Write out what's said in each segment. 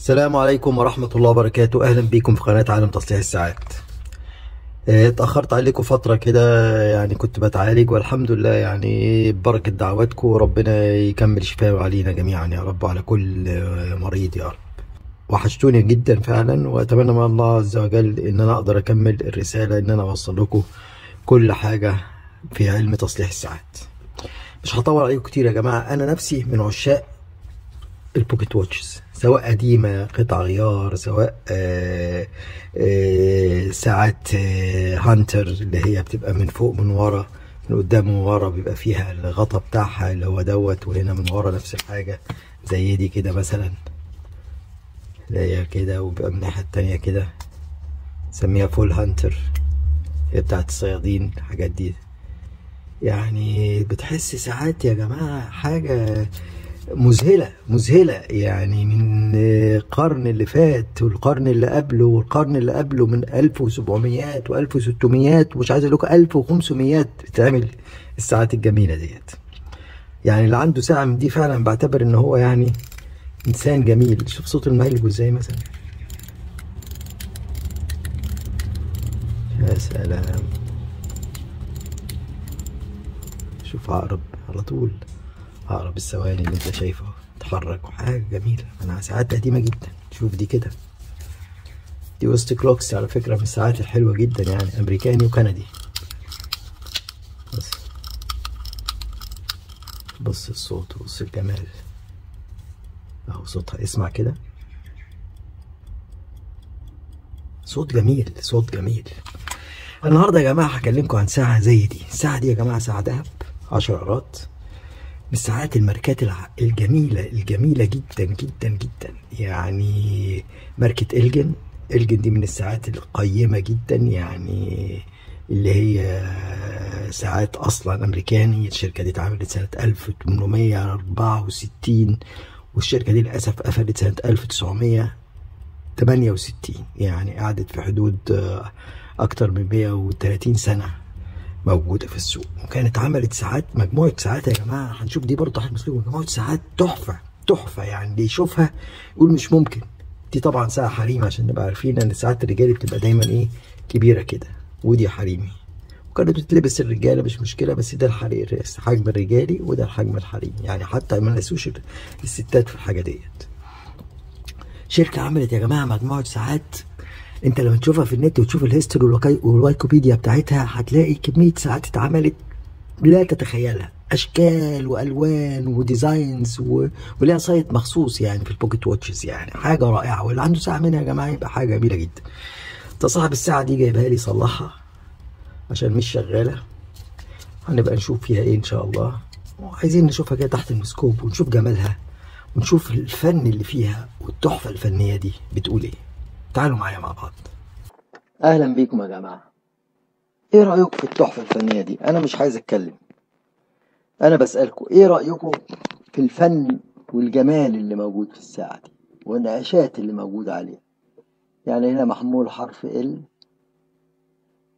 السلام عليكم ورحمة الله وبركاته. أهلا بكم في قناة عالم تصليح الساعات. اتأخرت عليكم فترة كده، يعني كنت بتعالج والحمد لله، يعني ببركة دعواتكم وربنا يكمل شفاءه علينا جميعا يا رب وعلى كل مريض يا رب. وحشتوني جدا فعلا، وأتمنى من الله عز وجل إن أنا أقدر أكمل الرسالة، إن أنا أوصل لكم كل حاجة في علم تصليح الساعات. مش هطول عليكم كتير يا جماعة. أنا نفسي من عشاق ال pocket watches، سواء قديمة قطع غيار، سواء ساعات hunter اللي هي بتبقى من فوق من ورا، من قدام ومن ورا بيبقى فيها الغطا بتاعها اللي هو دوت، وهنا من ورا نفس الحاجة زي دي كده مثلا، اللي هي كده، وبيبقى من الناحية التانية كده، نسميها full hunter، هي بتاعت الصيادين الحاجات دي. يعني بتحس ساعات يا جماعة حاجة مذهلة مذهلة، يعني من القرن اللي فات والقرن اللي قبله والقرن اللي قبله، من 1700 و1600 ومش عايز اقول لكم 1500 بتتعمل الساعات الجميلة ديت. يعني اللي عنده ساعة من دي فعلا بعتبر ان هو يعني انسان جميل. شوف صوت المهلب ازاي مثلا، يا سلام. شوف عقرب على طول، عقرب الثواني اللي انت شايفه اتحرك، وحاجه جميلة. انا ساعات قديمة جدا. شوف دي كده، دي Westclox على فكرة، من الساعات الحلوة جدا، يعني امريكاني وكندي. بص بص الصوت، بص الجمال اهو صوتها، اسمع كده، صوت جميل صوت جميل. النهارده يا جماعة هكلمكم عن ساعة زي دي. الساعة دي يا جماعة ساعة ذهب 10 قيراط، من الساعات الماركات الجميلة الجميلة جدا جدا جدا، يعني ماركة Elgin. Elgin دي من الساعات القيمة جدا، يعني اللي هي ساعات أصلا أمريكاني. الشركة دي اتعملت سنة 1864، والشركة دي للأسف قفلت سنة 1968، يعني قعدت في حدود أكتر من 130 سنة موجودة في السوق. وكانت عملت ساعات، مجموعة ساعات يا جماعة، هنشوف دي برضه هنمسكوا مجموعة ساعات تحفة تحفة، يعني اللي يشوفها يقول مش ممكن. دي طبعا ساعة حريمي، عشان نبقى عارفين ان ساعات الرجالي بتبقى دايما ايه، كبيرة كده، ودي حريمي، وكانت بتتلبس الرجالة مش مشكلة، بس ده الحجم الرجالي وده الحجم الحريمي، يعني حتى ما نسوش الستات في الحاجة ديت. شركة عملت يا جماعة مجموعة ساعات، انت لما تشوفها في النت وتشوف ال history والوايكوبيديا بتاعتها هتلاقي كمية ساعات اتعملت لا تتخيلها، اشكال والوان و designs وليها site مخصوص يعني في ال pocket watches، يعني حاجة رائعة. واللي عنده ساعة منها يا جماعة يبقى حاجة جميلة جدا. ده صاحب الساعة دي جايبها لي صلحها عشان مش شغالة، هنبقى نشوف فيها ايه ان شاء الله، وعايزين نشوفها كده تحت المسكوب ونشوف جمالها ونشوف الفن اللي فيها والتحفه الفنية دي بتقول ايه. تعالوا معايا مع بعض. اهلا بيكم يا جماعة. ايه رايكم في التحفة الفنية دي؟ انا مش عايز اتكلم، انا بسالكم ايه رايكم في الفن والجمال اللي موجود في الساعة دي والنقاشات اللي موجودة عليها. يعني هنا محمول حرف L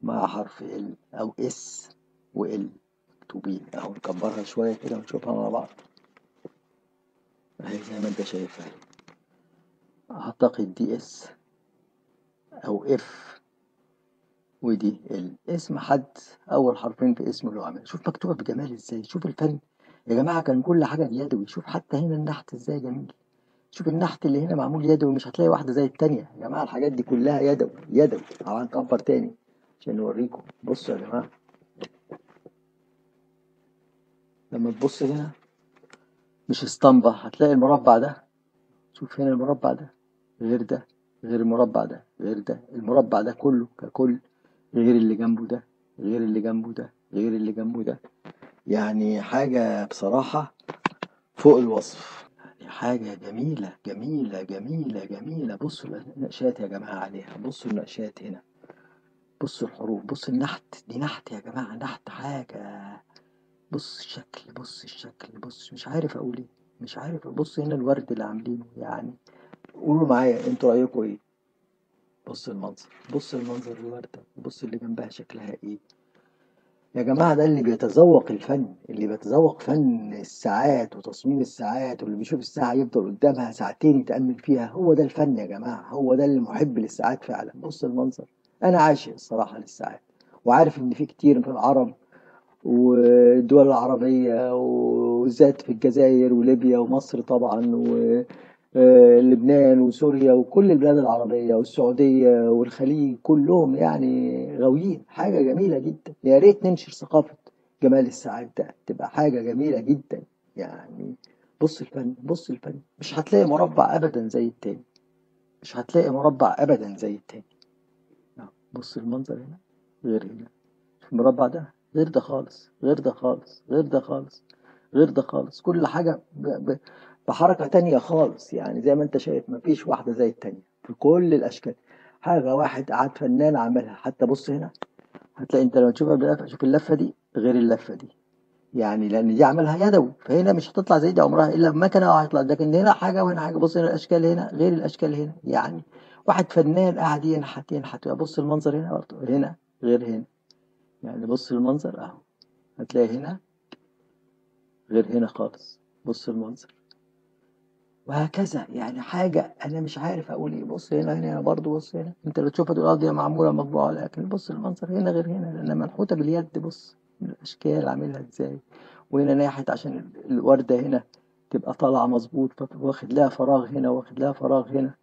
مع حرف L او S و L مكتوبين اهو. نكبرها شوية كده ونشوفها مع بعض اهي زي ما انت شايفها. اعتقد دي S او F ودي L، اسم حد، اول حرفين في اسمه اللي هو عامل. شوف مكتوبة بجمال ازاي، شوف الفن يا جماعة، كان كل حاجة يدوي. شوف حتى هنا النحت ازاي جميل، شوف النحت اللي هنا معمول يدوي، مش هتلاقي واحدة زي التانية يا جماعة. الحاجات دي كلها يدوي يدوي. تعالوا نكبر تاني عشان نوريكم. بصوا يا جماعة، لما تبص هنا مش اسطمبه، هتلاقي المربع ده، شوف هنا المربع ده غير ده غير المربع ده غير ده، المربع ده كله ككل غير اللي جنبه ده غير اللي جنبه ده غير اللي جنبه ده. يعني حاجة بصراحة فوق الوصف، يعني حاجة جميلة جميلة جميلة جميلة. بصوا النقشات يا جماعة عليها، بصوا النقشات هنا، بصوا الحروف، بصوا النحت، دي نحت يا جماعة، نحت حاجة. بص الشكل، بص الشكل، بص، مش عارف أقول إيه، مش عارف. بص هنا الورد اللي عاملينه، يعني قولوا معايا انتوا رأيكم ايه. بص المنظر، بص المنظر الوردة، بص اللي جنبها شكلها ايه. يا جماعة ده اللي بيتذوق الفن، اللي بيتذوق فن الساعات وتصميم الساعات، واللي بيشوف الساعة يفضل قدامها ساعتين يتأمل فيها، هو ده الفن يا جماعة، هو ده اللي محب للساعات فعلا. بص المنظر، أنا عاشق الصراحة للساعات، وعارف إن في كتير من العرب والدول العربية وبالذات في الجزائر وليبيا ومصر طبعا ولبنان وسوريا وكل البلاد العربية والسعودية والخليج كلهم يعني غاويين. حاجة جميلة جدا، يا ريت ننشر ثقافة جمال الساعات ده، تبقى حاجة جميلة جدا. يعني بص الفن، بص الفن، مش هتلاقي مربع أبدا زي التاني، مش هتلاقي مربع أبدا زي التاني. بص المنظر هنا غير هنا، المربع ده غير ده خالص، غير ده خالص، غير ده خالص، غير ده خالص، كل حاجة بحركة تانية خالص. يعني زي ما انت شايف مفيش واحدة زي التانية في كل الأشكال، حاجة واحد قعد فنان عملها. حتى بص هنا هتلاقي انت لما تشوفها باللفة، شوف اللفة دي غير اللفة دي، يعني لأن دي عملها يدوي، فهنا مش هتطلع زي دي عمرها إلا بمكنة وهيطلع، لكن هنا حاجة وهنا حاجة. بص هنا الأشكال هنا غير الأشكال هنا، يعني واحد فنان قعد ينحت ينحت. بص المنظر هنا برضه، هنا غير هنا، يعني بص المنظر اهو، هتلاقي هنا غير هنا خالص. بص المنظر وهكذا، يعني حاجة أنا مش عارف أقول إيه. بص هنا هنا برضه، بص هنا، أنت لو تشوفها تقول دي معمولة مطبوعة، لكن بص المنظر هنا غير هنا لأنها منحوتة باليد. بص الأشكال عاملها إزاي، وهنا ناحت عشان الوردة هنا تبقى طالعة مظبوط، واخد لها فراغ هنا واخد لها فراغ هنا.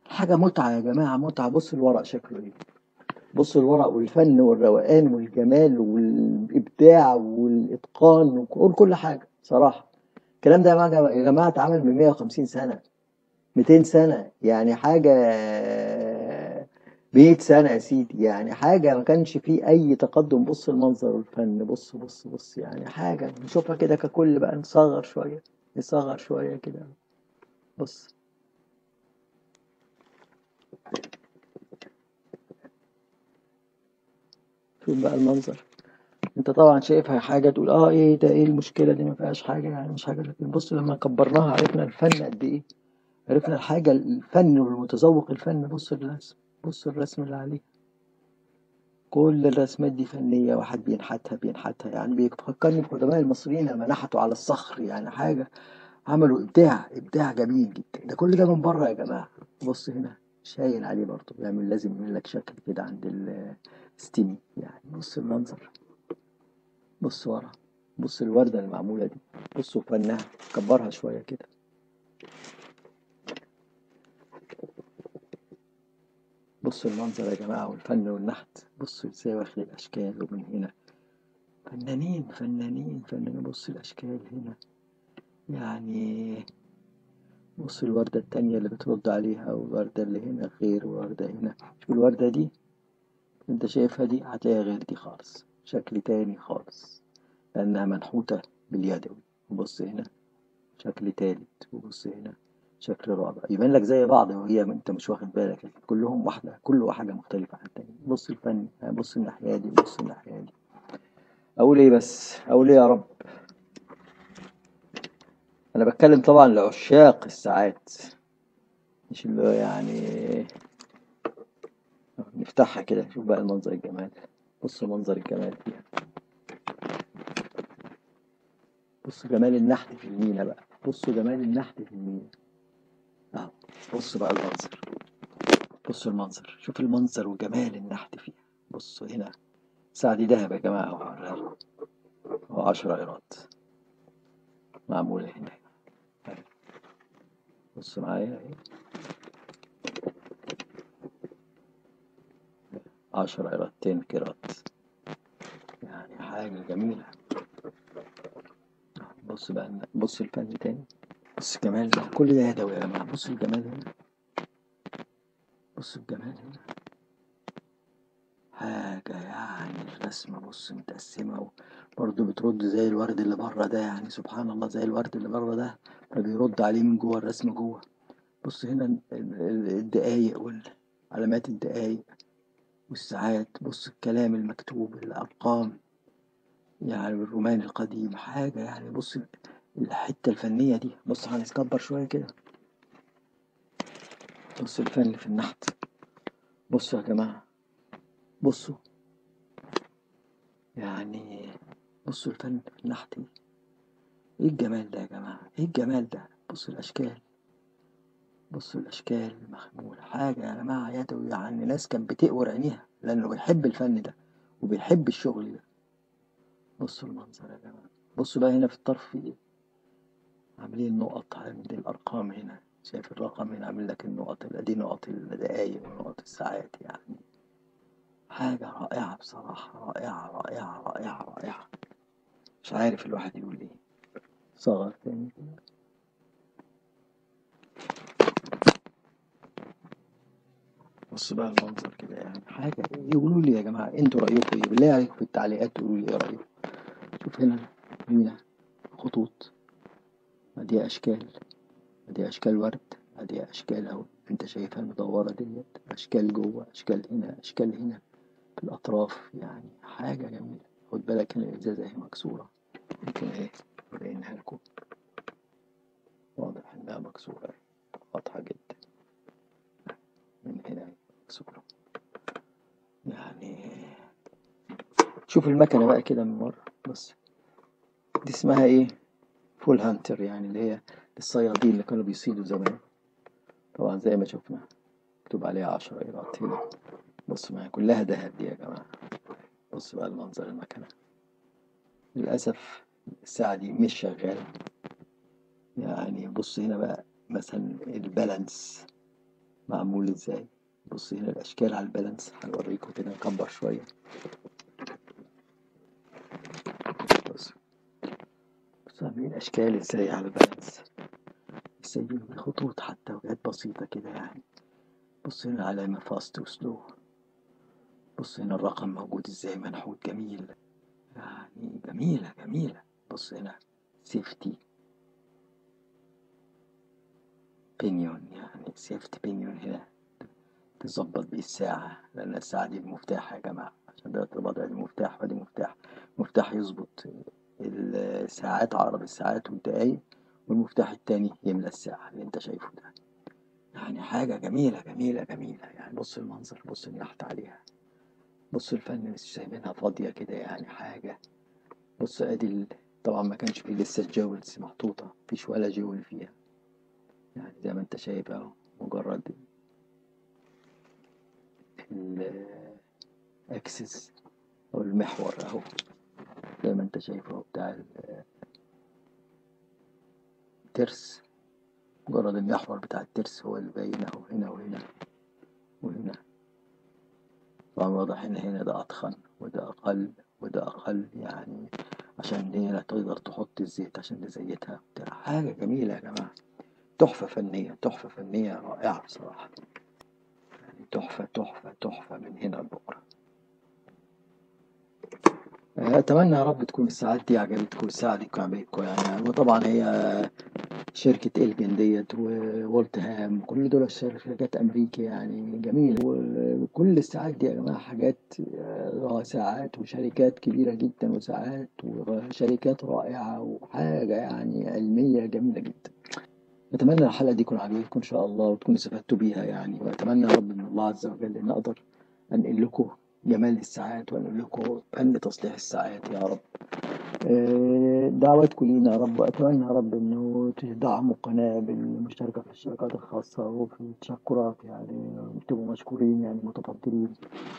حاجة متعة يا جماعة، متعة. بص الورق شكله إيه، بص الورق والفن والروقان والجمال والإبداع والإتقان وكل حاجة صراحة. الكلام ده يا جماعة اتعمل من 150 سنة، 200 سنة، يعني حاجة 100 سنة يا سيدي، يعني حاجة ما كانش فيه أي تقدم. بص المنظر والفن، بص بص بص، يعني حاجة نشوفها كده ككل بقى، نصغر شوية، نصغر شوية كده. بص شوف بقى المنظر، انت طبعا شايفها حاجة تقول ايه ده، ايه المشكلة دي، ما فيهاش حاجة يعني، مش حاجة. لكن بص لما كبرناها عرفنا الفن قد ايه، عرفنا الحاجة، الفن والمتذوق الفن. بص الرسم، بص الرسم اللي عليه، كل الرسمات دي فنية، واحد بينحتها بينحتها، يعني بيفكرني بقدماء المصريين لما نحتوا على الصخر، يعني حاجة عملوا إبداع، إبداع جميل جدا. ده كل ده من بره يا جماعة. بص هنا شايل عليه برضه، بيعمل لازم يعمل لك شكل كده عند الستيمي يعني. بص المنظر، بص ورا، بص الوردة المعمولة دي، بصوا فنها، كبرها شوية كده. بصوا المنظر يا جماعة والفن والنحت، بصوا ازاي واخد الأشكال، ومن هنا فنانين فنانين فنانين. بص الأشكال هنا، يعني بص الوردة التانية اللي بترد عليها، والوردة اللي هنا غير، ووردة هنا. شوف الوردة دي انت شايفها دي، هتلاقيها غير دي خالص، شكل تاني خالص، لأنها منحوتة باليدوي. وبص هنا شكل تالت، وبص هنا شكل رابع، يبان لك زي بعض وهي انت مش واخد بالك، لكن كلهم واحدة، كل حاجة مختلفة عن التانية. بص الفن، بص الناحية دي، بص الناحية دي. أقول إيه بس، أقول إيه يا رب. أنا بتكلم طبعا لعشاق الساعات، مش اللي يعني نفتحها كده. شوف بقى المنظر الجمال، بص منظر الجمال فيها، بص جمال النحت في المينا بقى، بصوا جمال النحت في المينا اهو. بص بقى المنظر، بصوا المنظر، شوف المنظر وجمال النحت فيها. بصوا هنا الساعة دي دهب يا جماعة، اهو 10 قيراط معمولة هنا. بصوا معايا اهي 10 قيراط، 10 قيراط، يعني حاجة جميلة. بص بقى، بص الفن تاني، بص الجمال ده، كل ده يدوي يا جماعة. بص الجمال هنا، بص الجمال هنا، حاجة يعني الرسمة بص متقسمة، وبرضه بترد زي الورد اللي بره ده، يعني سبحان الله زي الورد اللي بره ده، فبيرد عليه من جوه الرسمة جوه. بص هنا الدقايق والعلامات، الدقايق والساعات، بص الكلام المكتوب، الأرقام، يعني بالروماني القديم، حاجة يعني. بص الحتة الفنية دي، بص هنكبر شوية كده. بص الفن في النحت، بصوا يا جماعة، بصوا يعني بصوا الفن في النحت، ايه الجمال ده يا جماعة، ايه الجمال ده. بصوا الاشكال، بصوا الاشكال المخمول، حاجة يا جماعة يدوي، يعني ناس كانت بتقور عينيها لانه بيحب الفن ده وبيحب الشغل ده. بصوا المنظر يا جماعة. بصوا بقى هنا في الطرف في ايه، عاملين نقط عند الارقام هنا، شايف الرقم هنا عامل لك النقط، دي نقط الدقايق ونقط الساعات. يعني حاجة رائعة بصراحة، رائعة رائعة رائعة رائعة. مش عارف الواحد يقول ايه. صغر تاني كده. بصوا بقى المنظر كده، يعني حاجة. يقولوا لي يا جماعة انتوا رأيكم ايه، بالله عليكم في التعليقات تقولوا لي ايه رأيكم. شوف هنا، هنا خطوط، ادي اشكال، ادي اشكال ورد، ادي اشكال اهو انت شايفها المدورة ديت، اشكال جوه، اشكال هنا، اشكال هنا في الاطراف، يعني حاجة جميلة. خد بالك هنا الازازة اهي مكسورة، يمكن اهي ابينها لكم، واضح انها مكسورة اهي، واضحة جدا من هنا مكسورة. يعني شوف المكنة بقى كده من ورا، بص دي اسمها ايه، full hunter، يعني اللي هي الصيادين اللي كانوا بيصيدوا زمان. طبعا زي ما شفنا مكتوب عليها 10 قيراط هنا. بص معايا كلها دهب دي يا جماعة. بص بقى المنظر المكنة، للأسف الساعة دي مش شغالة. يعني بص هنا بقى مثلا ال balance معمول ازاي، بص هنا الأشكال على ال balance، هنوريكم كده نكبر شوية. بص بص عاملين أشكال ازاي على ال balance، سايبين خطوط حتى وحاجات بسيطة كده يعني. بص هنا علامة fast و slow، بص هنا الرقم موجود ازاي منحوت جميل، يعني جميلة جميلة. بص هنا safety pinion، يعني safety pinion هنا تظبط بيه الساعة، لأن الساعة دي بمفتاح يا جماعة، عشان ده تربط ادي مفتاح وادي مفتاح، مفتاح يظبط الساعات، عقرب الساعات والدقايق، والمفتاح التاني يملى الساعة اللي انت شايفه ده. يعني حاجة جميلة جميلة جميلة. يعني بص المنظر، بص النحت عليها، بص الفن مش سايبينها فاضية كده، يعني حاجة. بص ادي طبعا ما كانش فيه لسه ال jewels محطوطة، مفيش ولا jewel فيها، يعني زي ما انت شايف اهو، مجرد ال axis او المحور اهو زي ما انت شايف اهو بتاع الترس، مجرد المحور بتاع الترس هو اللي باين اهو هنا وهنا وهنا. طبعا واضح ان هنا ده اتخن وده اقل وده اقل، يعني عشان هنا تقدر تحط الزيت عشان تزيتها بتاع. حاجة جميلة يا جماعة، تحفة فنية، تحفة فنية رائعة بصراحة، يعني تحفة تحفة تحفة من هنا لبكرة. أتمنى يا رب تكون الساعات دي عجبتكم، الساعة دي تكون عجبتكم يعني. وطبعا هي شركة إلجن ديت وولتهام، كل دول شركات أمريكي يعني جميلة. وكل الساعات دي يا جماعة حاجات، ساعات وشركات كبيرة جدا، وساعات وشركات رائعة، وحاجة يعني علمية جميلة جدا. أتمنى الحلقة دي تكون عجبتكم إن شاء الله وتكونوا استفدتوا بيها يعني، وأتمنى يا رب من الله عز وجل إن أقدر أنقل لكم جمال الساعات وأنقل لكم فن تصليح الساعات يا رب. دعواتكم لينا يا رب، وأتمنى يا رب إنه تدعموا القناة بالمشاركة في الشبكات الخاصة وفي التشكرات، يعني تبقوا مشكورين يعني متفضلين.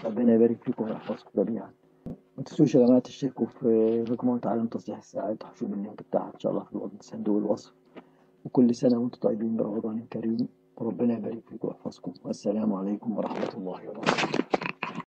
ربنا يبارك فيكم ويحفظكم جميعا. ما تنسوش يا جماعة تشتركوا في مجموعة عالم تصليح الساعات، هشوف ال link بتاعها إن شاء الله في صندوق الوصف. وكل سنة وأنتم طيبين برمضان الكريم، وربنا يبارك فيكم ويحفظكم، والسلام عليكم ورحمة الله وبركاته.